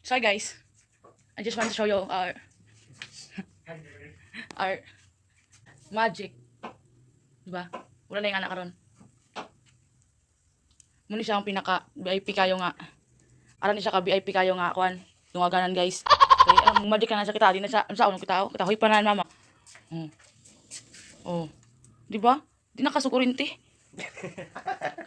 Sorry, guys. I just want to show you our magic. Diba? Wala na yung anak karon. Muna siya ang pinaka VIP kayo nga. Aran ni siya ka VIP kayo nga kuan. Dungaganan, guys. Kay ang magic na siya kita di na siya unsa unong kita kita huy pa na mama. Oh. Di ba? Di na kasukurinte.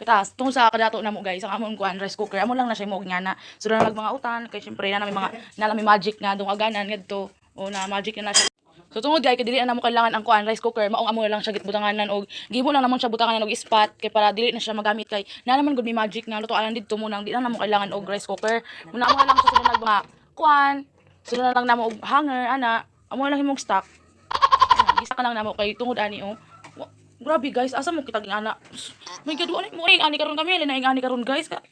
Kita tungkol sa kadato na mo, guys, ang among kuan rice cooker, amo lang na siya mo nga na. So na mga utan kay syempre na may mga na may magic nga dungaganan ngadto. O na magic na na siya. So tungod guys, kay dili na namo kailangan ang kuan rice cooker, maong amo na lang siya gitbutanganan og gimo lang namon siya butanganan og spot kay para dili na siya magamit kay na naman gud may magic nga lutoanan didto mo nang di na namo kailangan og rice cooker. Muna amo na lang siya sila nag mga kuan, sila na lang namo og hanger ana, amo na lang himong stock. Ana, gisa ka lang namo kay tungod ani oh. Grabe, guys, asa mo kita ging ana? My God, wala mo ani karon kami, na ani karon, guys. Ka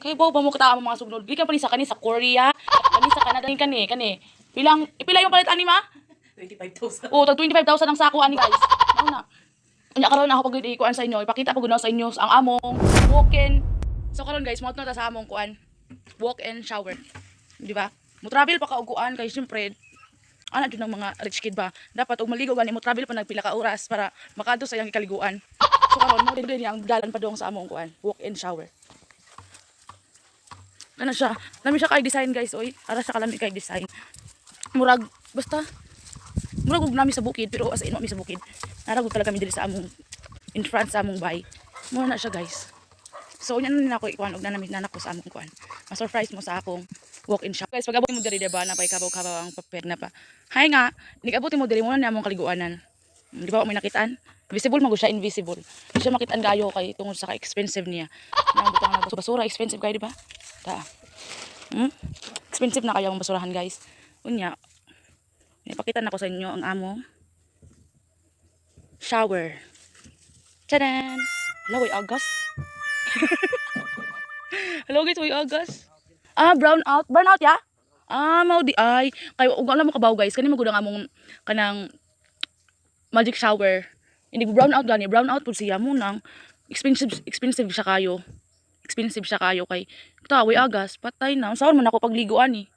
kay bawo ba mo kita ang mga sugnod? Gikan pa ni sa kani sa Korea, kani sa Canada kani kani. Pilang pila yung palit ani, ma? 25,000. Oh, tag 25,000 ang sako ani, guys. Mao na. Unya karon ako pag ikuan sa inyo, ipakita pag sa inyo ang among walk-in. So karon, guys, mo ta sa among kuan. Walk-in shower. Di ba? Mo travel pa ka og kuan kay syempre ana jud ng mga rich kid ba. Dapat og maligo gani mo travel pa nagpila ka oras para makaadto sa iyang kaliguan. So karon mo din ang dalan pa dong sa among kuan, walk-in shower. Ano siya? Lami siya kay design, guys, oy. Ara siya kalami kay design. Murag basta murag og nami sa bukid pero as in mi sa bukid. Naragod talaga kami diri sa among in front sa among bay. Mura na siya, guys. So unya na nako ikuan og nanamit na nako sa among kuan. Ma-surprise mo sa akong walk-in shower. Guys, pag abot mo diri, diba, napay kabaw-kabaw ang papel na pa. Hay nga, nikabot mo diri mo na among kaliguanan. Di ba may nakitaan? Visible man gud siya, invisible. Di siya makitaan kayo kay tungod sa ka-expensive niya. Nang butang na basura, expensive kayo, di ba? Ta. Expensive na kayo ang basurahan, guys. Unya, ipakita na ko sa inyo ang among shower. Tcharan! Hala, way agas. Hello, guys, way agas. Ah, brown out. Brown out ya? Ah, mao di ay. Kay ug alam mo kabaw, guys, kani magud ang among kanang magic shower. Hindi brown out gani, brown out pud siya mo nang expensive expensive siya kayo. Expensive siya kayo kay ta way agas, patay na. Unsaon man ako pagligo ani?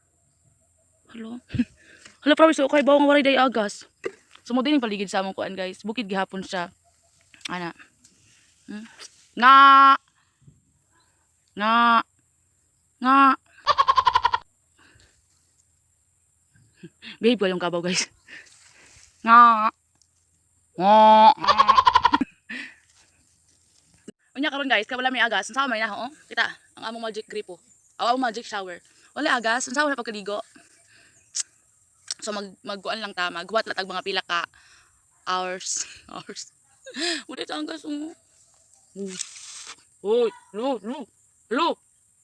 Hello. Hala, promise ko kay bawang waray day agas. So mo din yung paligid sa among kuan, guys. Bukid gihapon siya. Ana. Nga. Nga. Nga. Babe, yung kabaw, guys. Nga. Nga. Unya karon, guys, kay wala may agas. Unsa may na oh? Kita ang among magic gripo. Aw, among magic shower. Wala agas, unsa wala pagkaligo. So magkuan lang ta, maghuwat lang tag mga pila ka hours. Hours. Wala ta agas oh. Uy, lo, lo, lo.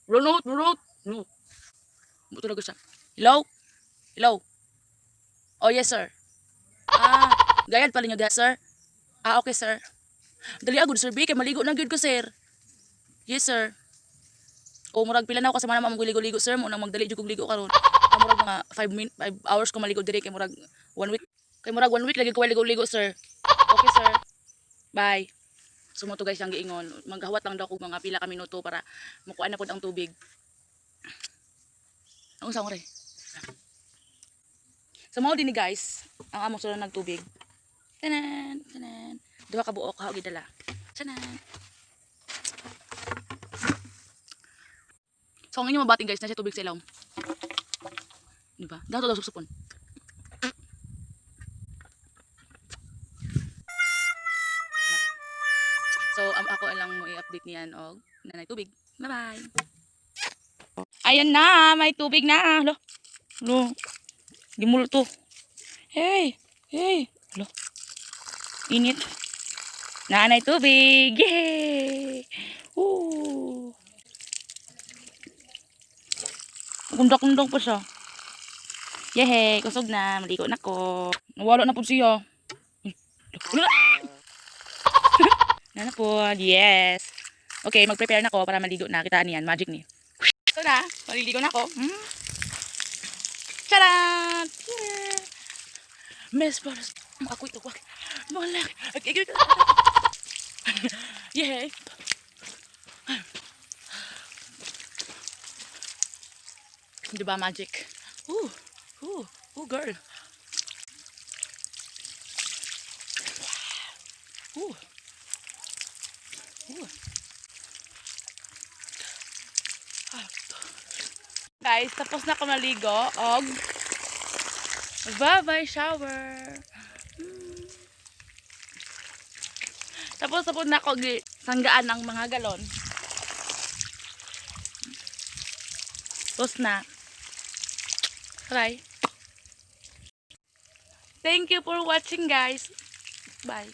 Runot, runot, lo. Mo talaga siya. Hello? Hello? Oh, yes, sir. Ah, gayad pala niyo diha, sir. Ah, okay, sir. Dali agad, sir, B, kay maligo na gyud ko, sir. Yes, sir. O murag pila na ako kasama na among ligo-ligo, sir, mo nang magdali jud kog ligo karon. Ah, murag mga 5 min 5 hours ko maligo diri kay murag 1 week. Kay murag 1 week lagi ko ligo-ligo, sir. Okay, sir. Bye. So mo to, guys, ang giingon, maghawat lang daw kog mga pila ka minuto para makuha na pod ang tubig. Ang unsa ko re? So mao din ni, guys, ang among sulod nagtubig. Tanan, tanan. Duha ka buok ha gidala. Tanan. So ang inyong mabating, guys, na siya tubig sa ilawom. Di ba? Dato daw supsupon. So ako lang mo i-update niyan og nanay tubig. Bye-bye. Ayan na, may tubig na. Lo. Lo. Gimulto. Hey, hey. Lo. Init. Nanay tubig. Yay! Ooh. Kundak-kundak pa siya. Yehey, kusog na. Maligo na ko. Nawala na po siya. Uy, wala na! Na po. Yes. Okay, mag-prepare na ko para maligo na. Kita niyan, magic ni. So na, maliligo na ako. Charan! Yeah. Miss Boris, ako ito. Wag. Wala. Yay! Di ba magic? Ooh, ooh, ooh, girl. Ooh. Ooh. Ah. Guys, tapos na ako maligo. Og bye-bye shower. Tapos tapos na ako gi sanggaan ang mga galon. Tapos na. Bye. Thank you for watching, guys. Bye.